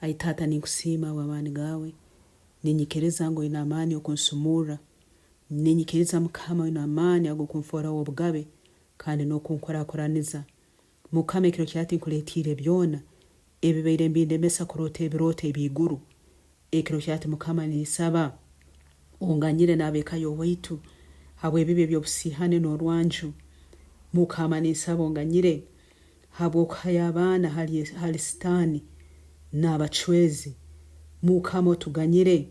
Ai Taata ninkusiima habw'amaani gaawe. Ninyikiriza ngu oine amaani okunsumurra. Ninyikiriza Mukama oine amaani ag'okunfoora w'obugabe kandi n'okunkurakuraniza. Mukama ekiro kya hati nkuletiire byona ebibaire mbindemesa kuroota ebirooto eby'iguru. Ekiro kya hati Mukama ninsaba onganyire n'ab'eka y'owaitu habw'ebibi eby'obusiihani n'orwanju. Mukama ninsaba onganyire habw'okuhayo abaana hali hali Sitaani n'abacwezi. Mukama otuganyire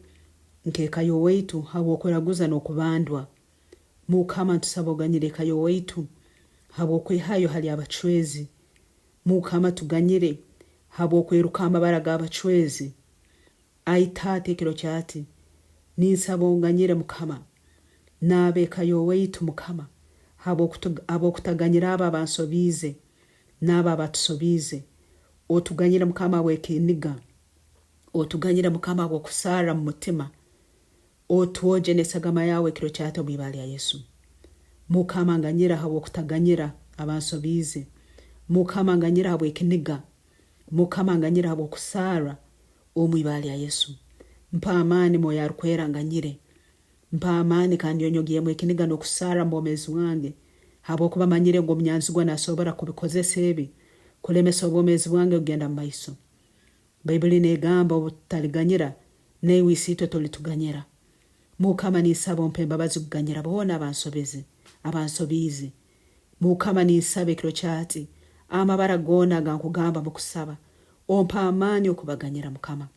nk'eka y'owaitu habw'okuraguza n'okubandwa. Mukama ntusaba oganyire eka y'owaitu habw'okwehayo hali abacwezi. Mukama tuganyire habw'okweruka amabara g'abacwezi. Ai Taata ekiro kyati ninsaba onganyire Mukama n'ab'eka y'owaitu Mukama habw'okutaganyira abo abansobiize n'abo abatusobiize. Otuganyire Mukama habw'ekiniga. Otuganyire Mukama habw'okusarra mu mutima. Otwogye n'esagama yaawe ekiro kyati omu ibara lya Yesu. Mukama nganyira habw'okutaganyira abansobiize. Mukama nganyira habw'ekiniga. Mukama nganyira habw'okusaarwa omu ibara lya Yesu. Mpa amaani Mwoyo Arukwera nganyire. Mpa amaani kandi onyogyemu ekiniga n'okusaarra mu bwomeezi bwange habwokuba manyire ngu omunyanzigwa nasobora kubikozesa ebi kulemesa obwomeezi bwange kugenda mumaiso. Baibuli negamba obu tutaliganyira naiwe Isiitwe tolituganyira. Mukama ninsaba ompe embabazi kuganyira boona abansobeze, abansobiize. Mukama ninsaba ekiro kyati amabara goona agankugamba mukusaba ompe amaani okubaganyira Mukama.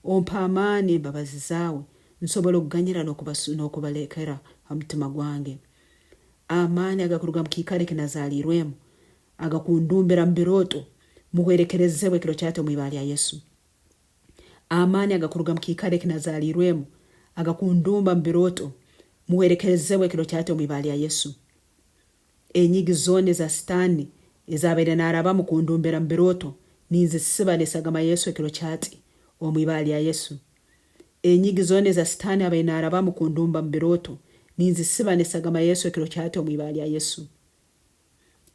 Ompe amaani embabazi zaawe nsobole okuganyira nokubalekera hamutima gwange. Amaani agakuruga mukiikaro ekinazaliirwemu agakundumbira mubirooto muhwerekerezebwe ekiro kyati omu ibara lya Yesu. Amaani agakuruga mukiikaro ekinazaliirwemu agakundumba mubirooto muhwerekerezebwe ekiro kyati omu ibara lya Yesu. Enyigi zoona eza Sitaani ezabaire narabamu kundumbira mubirooto ninzisiba nesagama ya Yesu ekiro kyati omu ibara lya Yesu. Enyigi zoona eza Sitaani abaire narabamu kundumba mubirooto ninzisiba nesagama ya Yesu ekiro kyati omu ibara lya Yesu.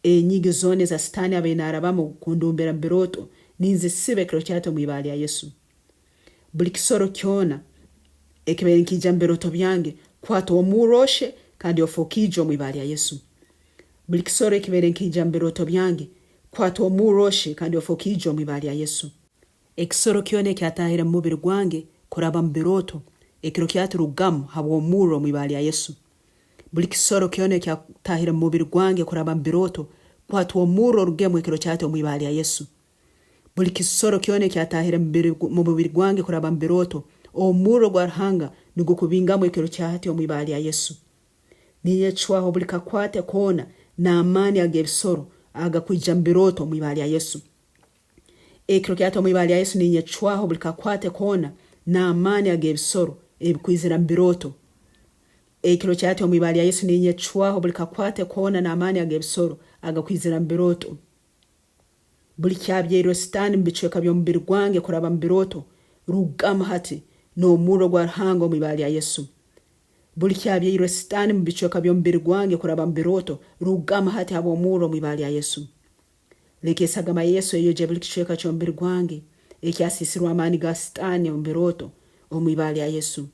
Enyigi zoona eza Sitaani abaire naarabamu kundumbira mu birooto, ninzisiba ekiro kyati omu ibara lya Yesu. Buli kisoro kyona ekibaire nikiija mu birooto byange, kwata omurro oshe kandi ofooke iju omu ibara lya Yesu. Buli kisoro ekibaire nikiija mu birooto byange, kwata omurro oshe kandi ofooke iju omu ibara lya Yesu. Ekisoro kyona ekyataahire mu mubiri gwange kuraba mu birooto, ekiro kyati rugamu habw'omurro omu ibara lya Yesu. Buli kisoro kyona ekyataahire mu mubiri gwange kuraba mu birooto, kwatwa omurro orugemu ekiro kyati omu ibara lya Yesu. Buli kisoro kyona ekyataahire mu mubiri gwange kuraba mu birooto, omurro gwa Ruhanga nigukubingamu ekiro kya hati omu ibara lya Yesu. Ninyecwaho buli kakwate koona n'amaani ag'ebisoro agakwija mu birooto omu ibara lya Yesu. Ekiro kyati omu ibara lya Yesu ninyecwaho buli kakwate koona n'amaani ag'ebisoro ebikwizira mu birooto. Ekiro kyati omu ibara lya Yesu ninyecwaho buli kakwate koona n'amaani ag'ebisoro agakwizira mu birooto. Buli kyabyairwe Sitaani mu bicweka by'omubiri gwange kuraba mu birooto, rugamu hati n'omurro gwa Ruhanga omu ibara lya Yesu. Buli kyabyairwe Sitaani mu bicweka by'omubiri gwange kuraba mu birooto, rugamu hati habw'omurro omu ibara lya Yesu. Leka esagama ya Yesu eyogye buli kicweka ky'omubiri gwange ekyasiisirwe amaani ga Sitaani omu birooto, omu ibara lya Yesu.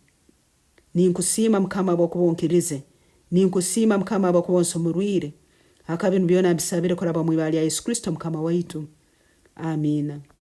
Ninkusiima Mukama habwokuba onkirize. Ninkusiima Mukama habwokuba onsumurwire. Haka binu byona mbisabire kuraba omu ibara lya Yesu Kristo Mukama waitu. Amiina.